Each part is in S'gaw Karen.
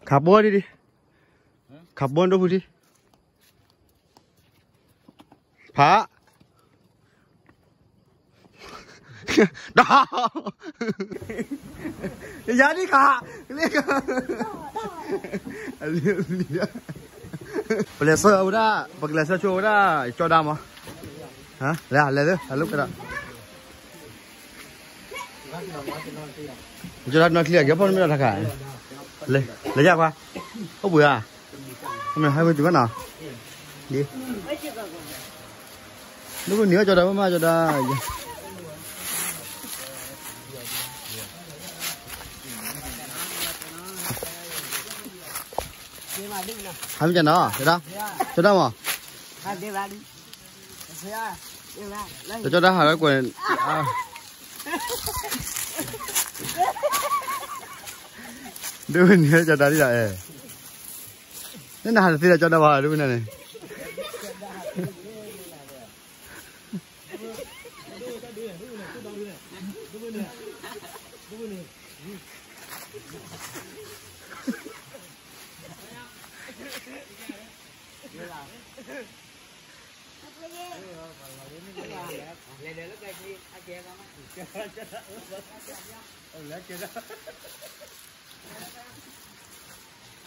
ခးဘီဒံးဒံး, ခးဘီဒိၣ်ဖုဒံး, ဖး ယၤဒံးခါ, ပလဲၤဆှၢဝဲဒၣ်, ပကလဲၤဆှၢဆိဝဲဒၣ် ကၠီဒါမး, လဲၤလဲၤလၢအလိၣ်ကဒီး, ကၠီဒါနီၢ်ချံအကဲဖီၣ်နမ့ၢ်ဒီးတခါ, လဲၤယၤခွါ, အိၣ်ဘှံးဧါ, ဟဲမ့ၢ်တုၤဘၣ်နီၤ, ဒ် ဒိၣ်ဖုန့ၢ်ဝဲကၠီဒါမး ကၠီဒါ, ဟဲမ့ၢ်ကၠီနီၤ, ကၠီဒါ, ကၠီဒါမး, ကၠီဒါဟးလၢကွယ်န့ၣ်, ဒိၣ်ဖုန့ၢ်ဝဲကၠီဒါဒ်ဒီးအဲ, နနဟးတသ့ဒီးကၠီဒါဘၣ်ဒိၣ်ဖုန့ၣ်န့ၣ်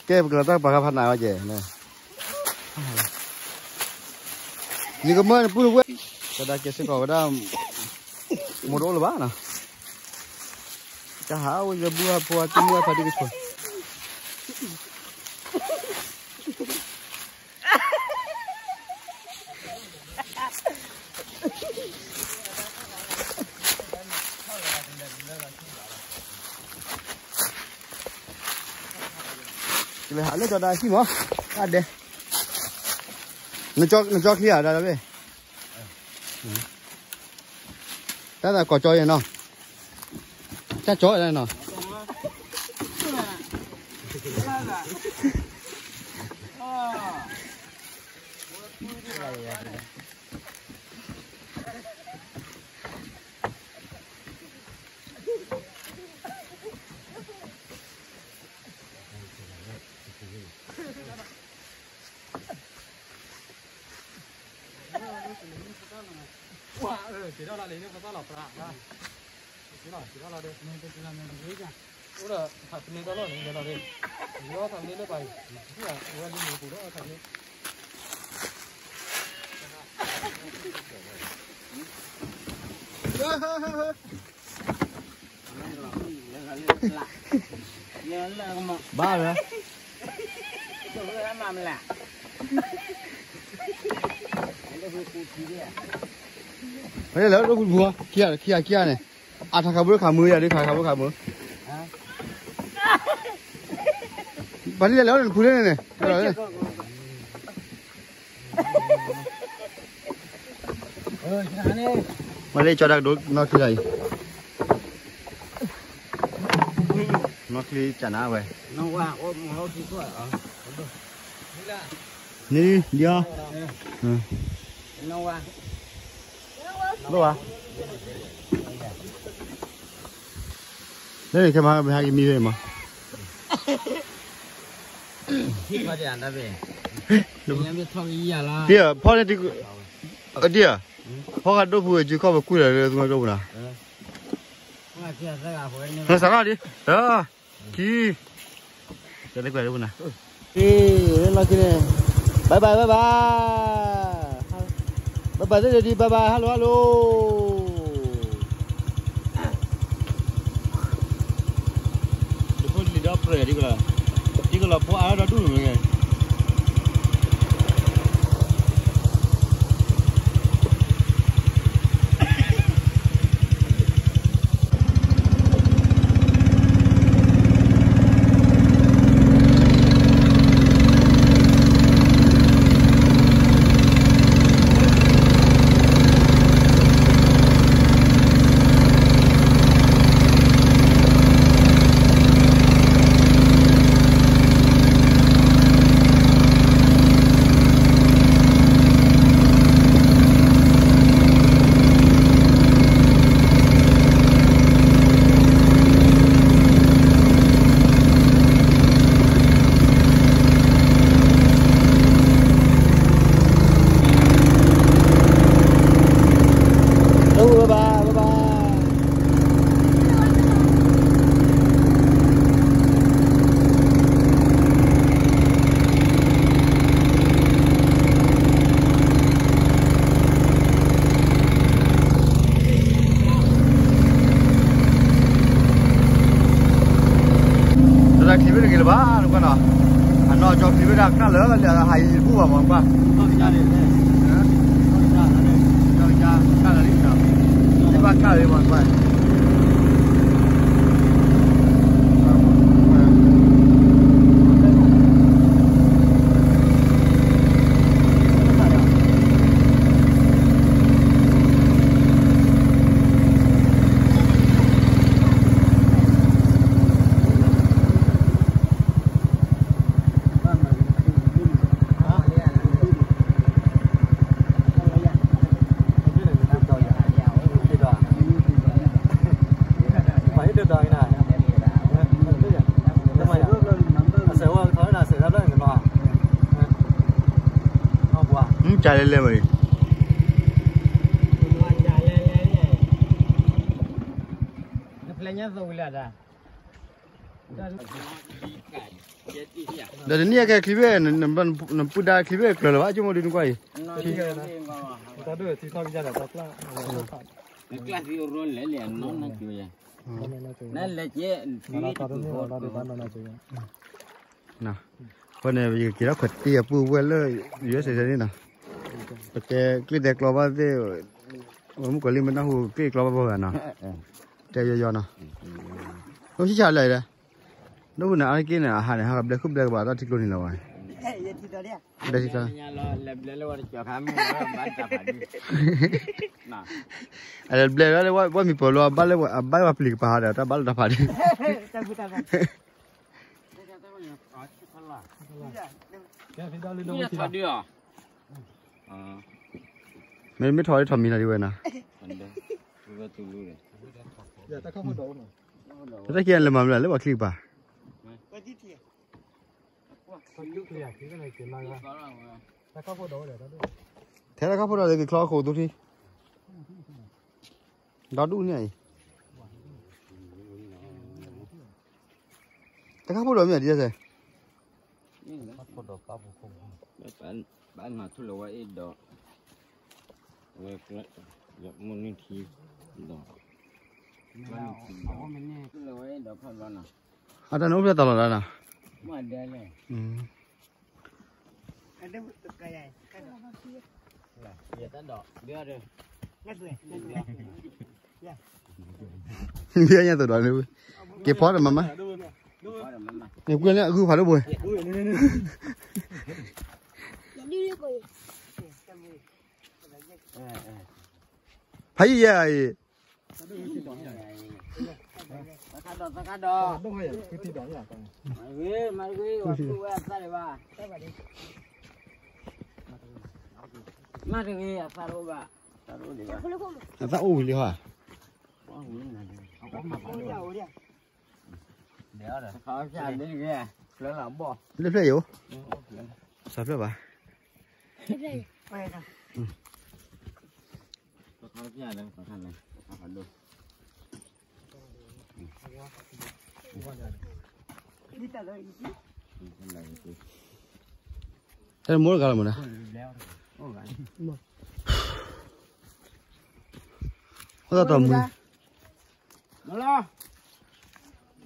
ကဲ ပကလဲၤတၢ်ပာ်ဃာ်ဖးနးဝဲကဲ, ယကမၢနပုၢ်နဝဲၢ်, ကဒါကဲစ့ၢ်ကီးဝဲဒၣ်, မိၢ်တအိၣ်လၢၤဘၣ်နီၤ, တၢ်ဟးအိၣ်ယဘူၣ်ဟးဖိအတမုၢ်အဖးတံၢ်ကဆိး ကလဲၤဟးလၢကၠီဒါဟံၣ်မး, အဒဲ, နကၠီချံဧါ ဒါဒါဘ့ၣ်, တၢ်သးကိးကၠီယဲၢ်နီၤ, တၢ်ကၠီနီၤ ဘၣ်ဝဲ, ဖဲလဲၣ်လၢဒိၣ်ဖုတပူၤ, ခံဂၤခံဂၤခံဂၤန့ၣ်, အထးခးဘိခးမုၢ်ယၤဒ်ခးခးဘိခးမုၢ်, ပှၤဒ်လဲၣ်လၢနဖုလၢန့ၣ်န့ၣ် မ့ၢ်လၢကၠီဒါကဒိနီၢ်ချံလီၤအံၤ, နီၢ်ချံကနါဝဲ, န့ၣ်ဒံး, ဒိၣ်ဝါ, လၢန့ၣ်ခဲမၤဟဲက့ၤမံဖဲမး, ဒ်ဧါ, ဖီန့ၣ်, ဒ်ဧါ, ဖီဃာ်ဒိၣ်ဖုဝဲစုခီၣ်ပကွံာ်လီၤလၢသူမီၤဒိၣ်ပူၤနီၤ, စးထီၣ်ဒ်, ခံ ကဲ လၢကွၢ်လၢပူၤနၤ, အ့ လၢလီၢ်ခံန့ၣ်, bye bye bye bye, bye bye သ့ၣ်ဒံး bye bye hello hello, ဒ်ဖိလံၤဒီးပြဲၤဒ်ကလီၤ, ဒ်ကလီၤဖိအါထီၣ်ဒီဒူၣ်န့ၣ်မ့ၢ်ဂ့ၤ ဘၣ်နကွၢ်နီၤ, အနီၢ်ကၠီချံဝဲဒၣ်ကျၢ်လၢာ်လၢာ်ဟးယံၤတဘူၣ်ဘၣ်မးနကွၢ်, ဘၣ်ကျၢ်လၢာ်မးနကွၢ်. မ့ၢ်ကလဲၤလဲၤဝဲအံၤ, ဒီးတနံၣ်အကဲချံဘ့ၣ်, နပုၢ်ဒါချံဘ့ၣ်ကျၢၤလၢၤဘၣ် ဆိကမိၣ်ဒုးနကွၢ်အံၤ, အဃိန့ၣ် ယက့ၤထီၣ်ခွဲးတံၢ်အပုၢ်ဝဲၢ်လၢ USA န့ၣ်နီၤ, ပကဲကျ့ၣ်တဲကျီဘၣ်သ့ၣ်, ဝဲမုၣ်ကီၤလံၢ်မ့ၢ်နၢ်ဟူကျ့ၣ်ကျီဘၣ်ဘၣ်ဂၤနီၤ, တဲယီယီနီၤ, အိၣ်ဆံၣ်ဆါလၢာ်ဒီး, ဒိၣ်ဟူနၤအါတက့ၢ်န့ၣ် အဟးန့ၣ် ဟးကဘျဲၣ်ခုၣ်ဘျဲၣ်ကဘၣ်တၢ်ထံကျိန့ၣ်လီၤဝဲ, ဘျဲၣ်ထံကျိ, အလဲၤဘျဲၣ်လၢဝဲတကၠီၤခါမုၢ်ဝဲဘၣ်တၢ်ဖးဒုး, အလဲၤဘျဲၣ်လၢဝဲမံၤပၢၤလီၤ အဘၣ်လၢပျံၤကပၤဟးဒီး တၢ်ဘၣ်လၢတၢ်ဖးဒုး မ့မ့ၢ်ထီၣ်လၢထီၣ်မံၤလီၤဒ်ဝဲနီၤ, တၢ်ခံဂၤလဲၤမၤမလဲၣ် လၢပှၤချံကပၤ, ထဲတၢ်ခီၣ်ဖိဒီးလၢက့ၤချီဃိာ်သူထံ, ဒီဒူၣ်န့ၣ်အံၤ, တၢ်ခီၣ်ဖိဒီးမ့ၢ်ဒ်လဲၣ်, ဘၣ်နၤထူလီၤဝဲအ့ၣ်ဒီး, ဝဲကျဲ, ယမုၢ်နံၣ်ထံ, ဒီး, အတၢ်န့ၣ်အိၣ်ဖျဲၣ်သးလီၤဒၣ်, ဘၣ်ညါသိးဒီး, က့ၤဖီဒီးမၤမး, နကွၢ်လၢအဂုၢ်ဖးဒိၣ်ဘိ, ဖးယံာ်ယဲအံၤ, မၤတဂ့ၤ အသၣ်အိၣ်ဝံၤလံဟါ, လၢဖျၢၣ်ယိၤ, စးဖျၢၣ်ဘၣ်, တၢ်မိၢ်တဂၤလီၤမး, ဟိသတးမုၢ်, မလီၤ,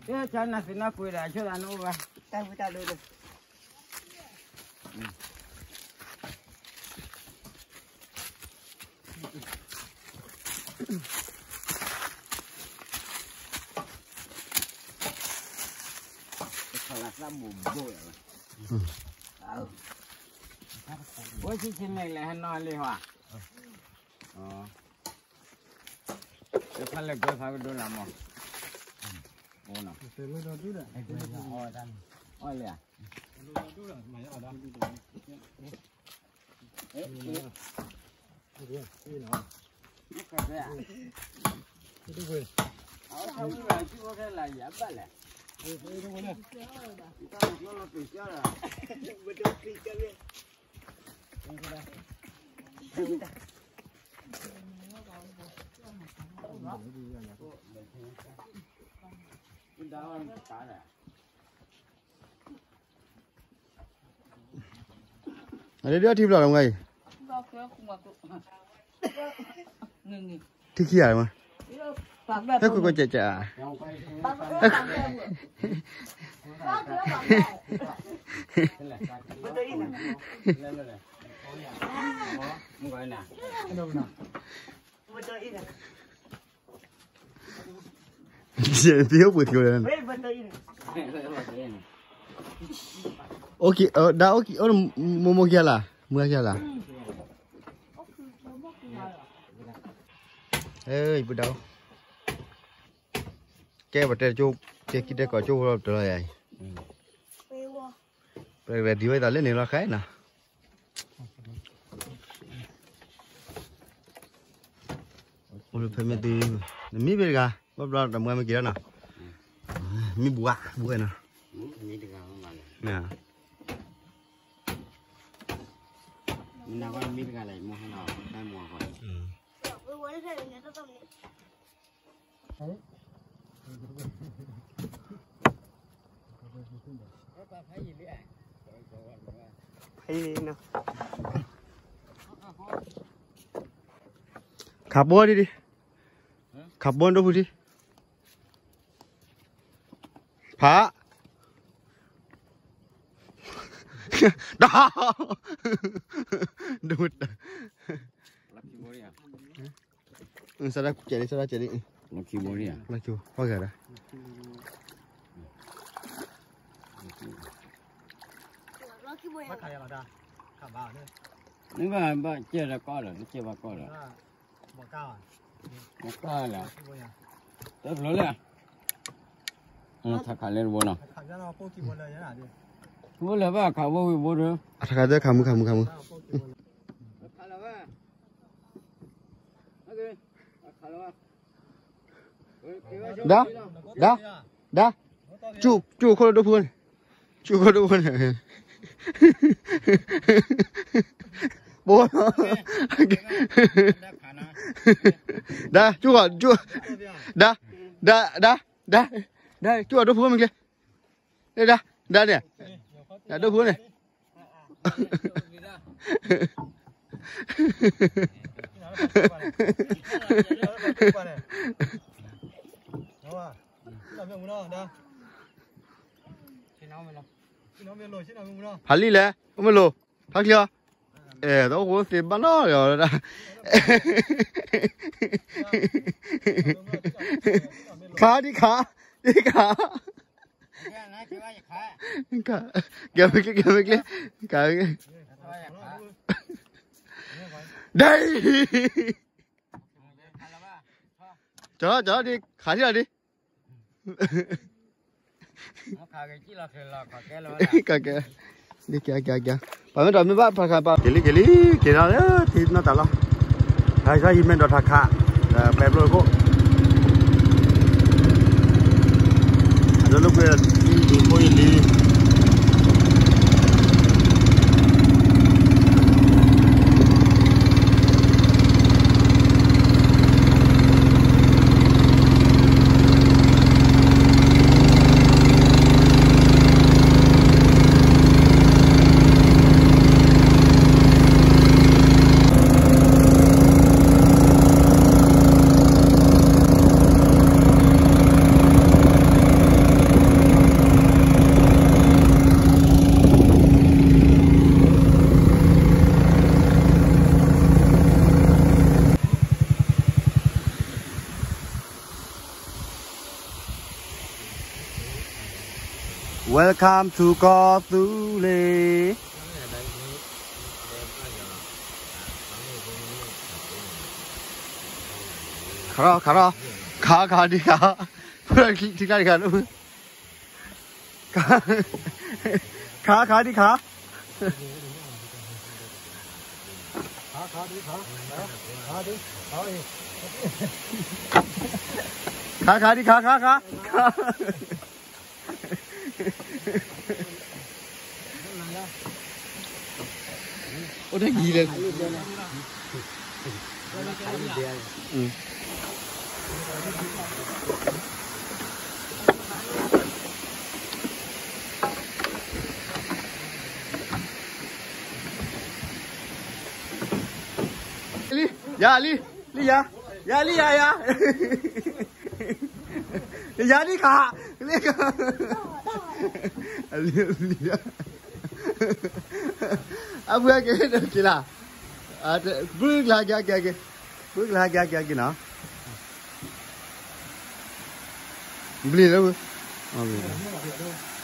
တဲဆါနၤသ့ၣ်နီၣ်ကွံာ်ဒီး ဆိသးနအိၣ်ဘၣ်, တၢ်ဝံတၢ်ဒိၣ်ဒိၣ် ဝဲဆံဆံန့ၣ်လဲၤဟဲနီၣ်လံဟါ, တဖၣ်လဲၤကွဲဖးကဒိလၢမး, အီၣ်လံဧါ, အဒ့ဒ့ထံဖျိးလီၤမ့ၢ်အံၤ, ထံခံဂၤမး, ဟဲကွၢ်ကွၢ်ကၠးကၠး, သ့ၣ်ညါပှဲၤထံလီၤ, အိၣ်က့ၤ, ဒၣ်အိၣ်က့ၤ, မိၢ်မိၢ်က့ၤလၢ်, မုၢ်က့ၤလၢ်, ယပုၢ်ဒၣ်, ကဲပတဲကၠိ, ကဲခံတဲကီးကၠိဖိလီၤပတလီၤယၤအံၤ, ပကလဲၤဒံးဝဲသးလၢန့ၣ်လီၤခဲနီၤ. အိၣ်လၢဖဲမ့ၢ်သု, နမံဘ့ၣ်တဂၤ, ဘၣ်ဘျီတမွဲမ့ၢ်က့ၤလီၤနီၤ, မံဘှးဘှဲနီၤ, မ့ၢ်တဂၤမ့ၢ်ဘၣ်လဲၣ်, မ့ၢ်နမံတဂၤလဲၣ်, မ့ၢ်ဟဲနီၤ, တၢ်မွဲကွၢ် ခးဘိဒံးဒံး, ခးဘိဒိၣ်ဖုဒံး, ဖး, ဒီး, ဒိၣ်, စဒၣ်ကဲလံ စဒၣ်ကဲလံ, လီၤခံဘိဒံးဧါ, လီၤခံဘိ, ဖီဂၤဒၣ် နဘၣ်ဘၣ်ကဲဒီးကီၢ်လီၤ, နကဲဘၣ်ကီၢ်လီၤ, ဘၣ်ကီၢ်လီၤ, တဖျိလၢ, ထးခးလၢတဘိနီၤ, ဘိလၢဘၣ်ခးဘိဝံၤဘိဒီး, အထးခးသၢခးမုၢ်ခးမုၢ်ခးမုၢ်, ဒါ, ဒါ, ဒါ, ကၠူၣ်ခိၣ်လၢဒိၣ်ဖုန့ၣ်, ကၠူၣ်ခိၣ်ဒိၣ်ဖုန့ၣ်, ဘိ, ဒါ, ကၠူၣ်, ဒါ, ဒါ, ဒါ, ဒါ, ဒါ, ကၠူၣ်အဒိၣ်ဖုမ့ၢ်ကျဲ, ဒါ, ဒါန့ၣ်, ဒါဒိၣ်ဖုန့ၣ် ဖးလံလဲၣ်, အိၣ်မ့ၢ်လိၤ, ဖးချံအီၤ, အဲၣ် တအိၣ်ဃိသ့ဘၣ်နီၤလီၤ, ခးဒံးခး, ဒံးခး ကဲမ့ၢ်ကျဲ, ကဲမ့ၢ်ကျဲ, ကဲမ့ၢ်ကျဲ, ဒဲ, ကၠီလီၤ ကၠီလီၤဒံး, ခးထံၣ်လီၤဒံး, ကဲ, ကဲ, ကဲ, ပှၤမ့ၢ်ဒီးမ့ၢ်ဘၣ်ဖးခးပာ်, က့ၤလံ က့ၤလံ, က့ၤဒီးလၢထံနီၢ်တၢ်လီၢ်, တၢ်ဆါယံၤမ့ၢ်ဒီးထးခး, ဒီးပဲဘျိခိၣ် အဒိလိာ်ကွဲ ယံၤဖိယံၤလံ. Welcome to ကီၢ်သူလ့ၤ. ခါထီၣ် ခါထီၣ် ခါ ခါ ဒံခါ ထံကျါတခါ ခါ ခါ ဒံခါ ခါ ခါ ဒံခါ ခါ ခါ အိၣ်တဂ့ၤလၢ လံ ယၤလံ လံယၤ ယၤလံယၤယၤ ယၤဒ်ခါ, အလံၤ, အဖုက့ၤဒိးက့ၤလၢ်, ဘုကလၤက့ၤက့ၤက့ၤ, ဘုကလၤက့ၤက့ၤက့ၤနီၤ, ဘျံးလၢ